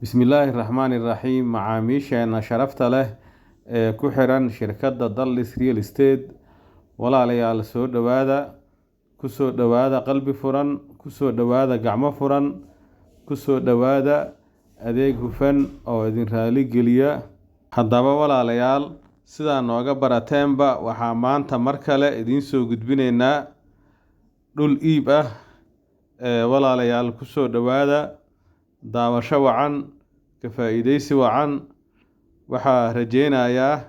Bismillaahi Raxmaani Raxiim. Macaamiisheena sharafta leh ee ku xiran shirkadda Daldhis Real Estate, walaalayaal, soo dhowaada, kusoo dhowaada qalbi furan, kusoo dhowaada gacmo furan, kusoo dhowaada adeeg hufan oo idin raali geliya. Haddaba walaalayaal, sidaa nooga barateenba, waxaa maanta mar kale idiin soo gudbinaynaa dhul iib ah. Ee walaalayaal, kusoo dhowaada, daawasho wacan, ka faa'iidaysi wacan. Waxaa rajeynayaa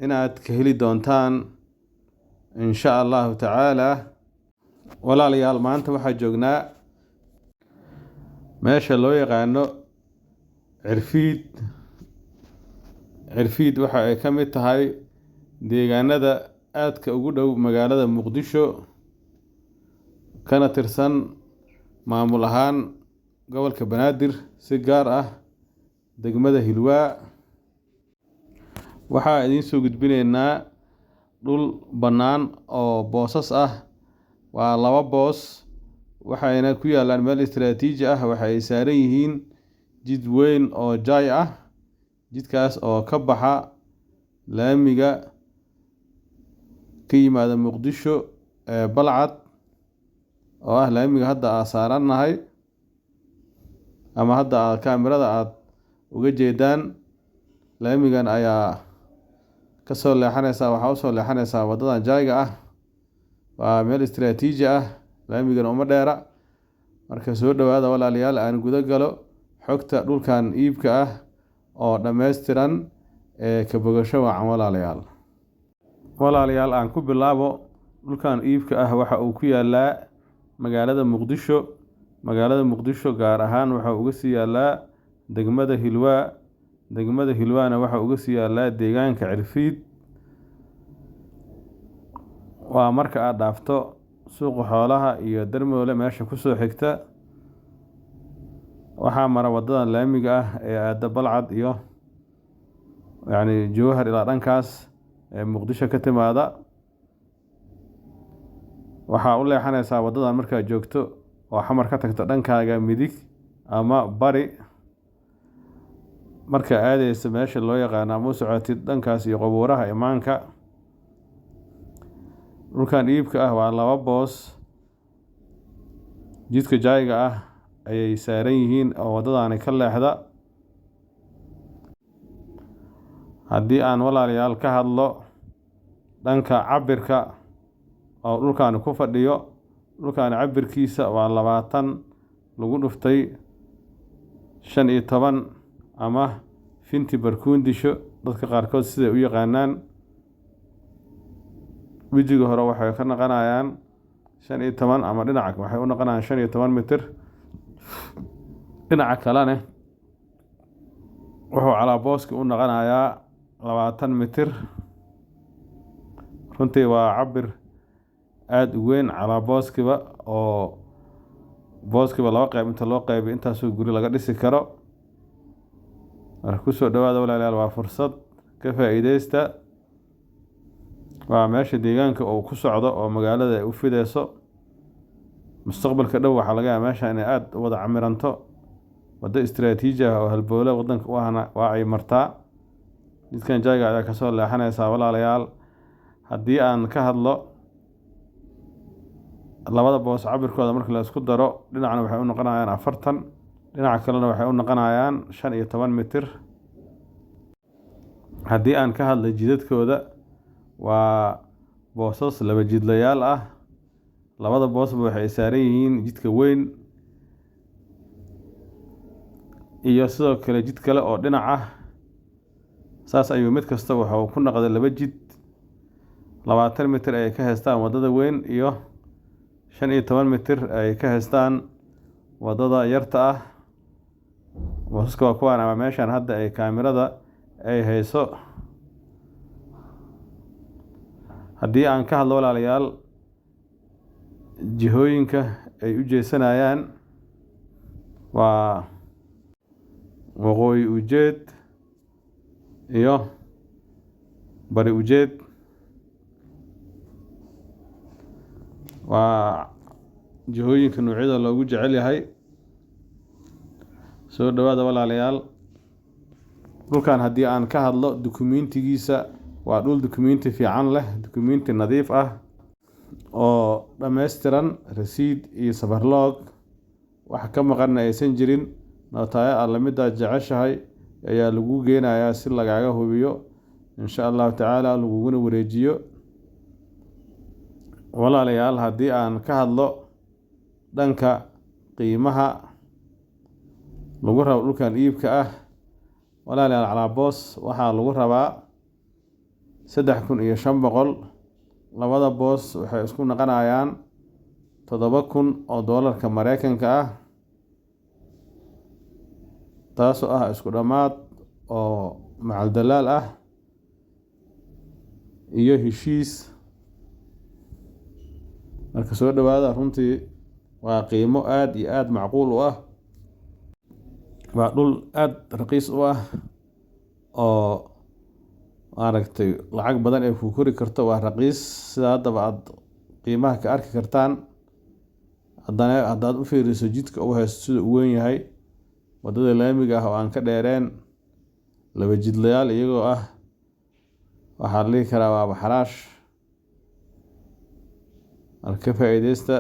inaad ka heli doontaan, insha Allahu tacaala. Walaalayaal, maanta waxaa joognaa meesha loo yaqaano Cirfiid. Cirfiid waxa ay ka mid tahay deegaanada aadka ugu dhow magaalada Muqdisho, kana tirsan maamul ahaan gobolka Banaadir, si gaar ah degmada Hilwaa. Waxaa idiin soo gudbinaynaa dhul bannaan oo boosas ah. Waa laba boos, waxayna ku yaalaan meel istiraatiiji ah. Waxa ay saaran yihiin jid weyn oo jaay ah, jidkaas oo ka baxa laamiga ka yimaada Muqdisho ee Balcad, oo ah laamiga hadda aa saarannahay ama hadda aad kaamirada aad uga jeedaan. Laamigan ayaa kasoo leexanaysaa, waxaa usoo leexanaysaa wadadan jaayga ah. Waa meel istiraatiiji ah, laamigan uma dheera. Marka soo dhowaada walaalayaal, aan guda galo xogta dhulkan iibka ah oo dhammaystiran ee ka bogasho wacan. Walaalayaal, walaalayaal, aan ku bilaabo. Dhulkan iibka ah waxa uu ku yaalaa magaalada Muqdisho. Magaalada Muqdisho gaar ahaan waxa uga sii yaalaa degmada Hilwaa. Degmada Hilwaana waxa uga sii yaalaa deegaanka Cirfiid. Waa marka aad dhaafto suuqa xoolaha iyo Darmoole, meesha kusoo xigta waxaa mara wadadan laamiga ah ee aada Balcad iyo yacni Jowhar ilaa dhankaas ee Muqdisho ka timaada. Waxaa u leexanaysaa wadadan markaad joogto oo Xamar ka tagto dhankaaga midig ama bari, markaa aadeyso meesha loo yaqaano ama u socotid dhankaas iyo qabuuraha imaanka. Dhulkan iibka ah waa laba boos, jidka jaayga ah ayay saaran yihiin oo waddadaani ka leexda. Haddii aan walaalayaal ka hadlo dhanka cabirka oo dhulkaani ku fadhiyo, dhulkaani cabirkiisa waa 20 lagu dhuftay 15, ama finti barkuundisho dadka qaarkood siday u yaqaanaan. Wejiga hore waxay ka noqonayaan 15, ama dhinaca waxay u noqonayaan 15 mitir. Dhinaca kalena wuxuu calaa booski u noqonayaa 20 mitir. Runtii waa cabir aada u weyn calaa booskiba, oo booskiba laba qeyb inta loo qeybiyo intaasoo guri laga dhisi karo. Marka kusoo dhawaada walaalayaal, waa fursad, ka faa'iideysta. Waa meesha deegaanka uu ku socdo oo magaalada ay u fideyso. Mustaqbalka dhow waxaa laga yaabaa meesha inay aada u wada camiranto. Waddo istiraatiiji ah oo halbowle wadanka u ahna waa ay martaa. Jidkan jaayga ayaa kasoo leexanaysaa. Walaalayaal, haddii aan ka hadlo labada boos cabirkooda marka la isku daro, dhinacna waxay u noqonayaan 40, dhinaca kalena waxay u noqonayaan 15 mitir. Haddii aan ka hadlo jidadkooda, waa boosas laba jidlayaal ah. Labada boosba waxay saaran yihiin jidka weyn iyo sidoo kale jid kale oo dhinac ah. Saas ayuu mid kasta wuxuu ku noqday laba jid. 20 mitir ay ka haystaan waddada weyn iyo 15 mitir ay ka haystaan waddada yarta ah. Boosaska waa kuwaan, ama meeshan hadda ay kaamirada ay hayso. Haddii aan ka hadlo walaalayaal jihooyinka ay u jeesanayaan, waa waqooyi ujeed iyo bari ujeed. Waa jihooyinka noocyada loogu jecel yahay. Soo dhawaada walaalayaal. Dhulkan haddii aan ka hadlo dukumiintigiisa, waa dhul dukumiinti fiican leh, dukumiinti nadiif ah oo dhammaystiran, rasiid iyo safarloog wax ka maqanna aysan jirin. Nootaayo alla midaad jeceshahay ayaa lagu geenayaa si lagaaga hubiyo, insha Allahu tacaala, laguguna wareejiyo. Walaalayaal, haddii aan ka hadlo dhanka qiimaha lagu rabo dhulkan iibka ah, walaalayaal, calaa boos waxaa lagu rabaa 3,500. Labada boos waxay isku noqonayaan 7,000 oo doolarka Mareykanka ah, taasoo ah isku dhammaad oo macaldalaal ah iyo heshiis. Marka soo dhawaada, runtii waa qiimo aada iyo aada macquul u ah. Waa dhul aada raqiis u ah oo maaragtay lacag badan ay ku kori karto. Waa raqiis sida haddaba aada qiimaha ka arki kartaan. Haddana haddaad u fiiriso jidka uu haysto sida uu weyn yahay, waddada laamiga ah oo aan ka dheereen, laba jidlayaal iyagoo ah, waxaa la dhihi karaa waaba xaraash. Marka ka faa'iideysta.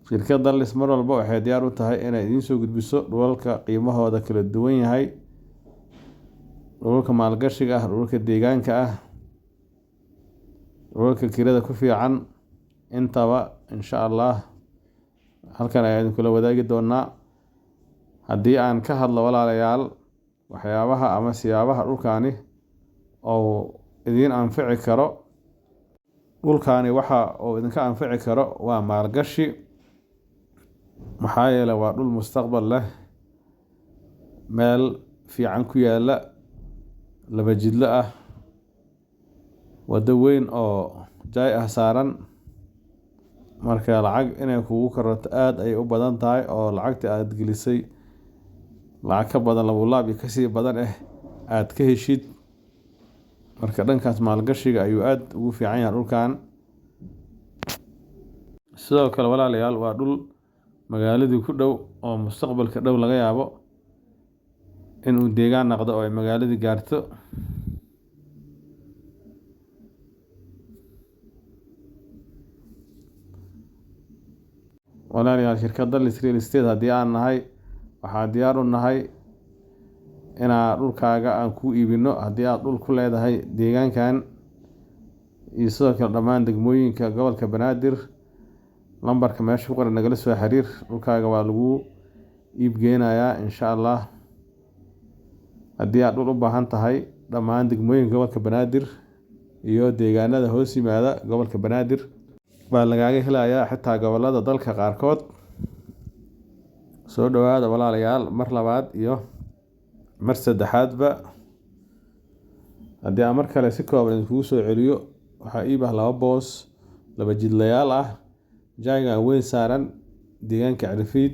Shirkadda Dallis mar walba waxay diyaar u tahay inay idiin soo gudbiso dhulalka qiimahooda kala duwan yahay, dhulalka maalgashiga ah, dhulalka deegaanka ah, dhulalka kirada ku fiican intaba. Insha Allah halkan ayaan idinkula wadaagi doonaa. Haddii aan ka hadlo, walaalayaal, waxyaabaha ama siyaabaha dhulkaani oo idiin anfici karo, dhulkaani waxa uu idinka anfici karo waa maalgashi, maxaa yeelay waa dhul mustaqbal leh, meel fiican ku yaala, laba jidlo ah, waddo weyn oo jaay ah saaran. Marka lacag inay kugu korato aada ayay u badan tahay, oo lacagta aada gelisay lacag ka badan labulaab iyo kasii badan aada ka heshid. Marka dhankaas maalgashiga ayuu aada ugu fiican yahay dhulkan. Sidoo kale, walaalayaal, waa dhul magaaladii ku dhow oo mustaqbalka dhow laga yaabo inuu deegaan noqdo oo ay magaaladii gaarto. Walaalayaal, shirkadda Dallis Real Estate haddii aan nahay, waxaa diyaar u nahay inaa dhulkaaga aan kuu iibino haddii aad dhul ku leedahay deegaankan iyo sidoo kale dhammaan degmooyinka gobolka Banaadir. Lambarka meesha ku qoran nagala soo xiriir, dhulkaaga waa lagu iibgeynayaa, insha Allah. Haddii aad dhul u baahan tahay dhammaan degmooyinka gobolka Banaadir iyo deegaanada hoos yimaada gobolka Banaadir baa lagaaga helayaa, xitaa gobolada dalka qaarkood. Soo dhawaada walaalayaal, mar labaad iyo mar saddexaadba. Haddii aan mar kale si kooban idinkugu soo celiyo, waxaa iib ah laba boos, laba jidlayaal ah, jaaygan weyn saaran, deegaanka Cirfiid,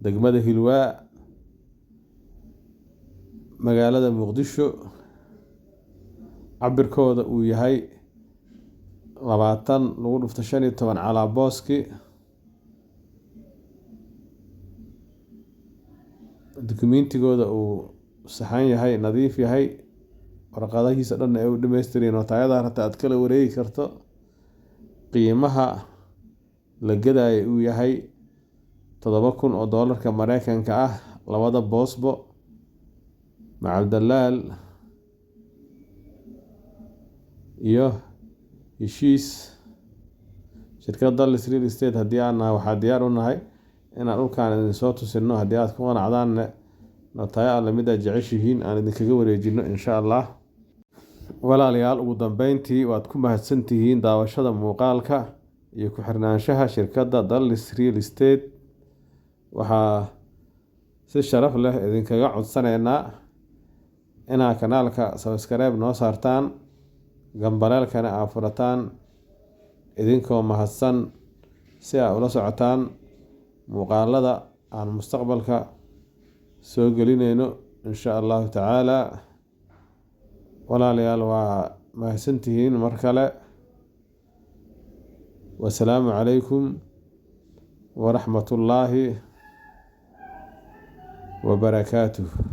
degmada Hilwaa, magaalada Muqdisho. Cabirkooda uu yahay 20 lagu dhufto 15 calaa booski. Dukumiintigooda uu saxan yahay, nadiif yahay, warqadahiisa dhan ay u dhammaystirin, oo taayada rabta aad kala wareegi karto. Qiimaha la gadaayo uu yahay 7,000 oo doolarka Mareykanka ah labada boosbo, macal dalaal iyo heshiis. Shirkadda Dallis Real Estate haddii aan nahay, waxaa diyaar u nahay inaan dhulkaan idin soo tusino. Haddii aad ku qanacdaanne, notayo alle mid aad jeceshihiin aan idinkaga wareejino, insha Allah. Walaalayaal, ugu dambeyntii waad ku mahadsantihiin daawashada muuqaalka iyo ku xirnaanshaha shirkadda Dallis Real Estate. Waxaa si sharaf leh idinkaga codsanaynaa inaad kanaalka subscribe noo saartaan, gambaleelkana aad furataan, idinkoo mahadsan, si aad ula socotaan muuqaalada aan mustaqbalka soo gelinayno, insha Allahu tacaala. Walaalayaal, waa mahadsantihiin mar kale. Wasalaamu calaykum waraxmatullaahi Wabarakaatuh.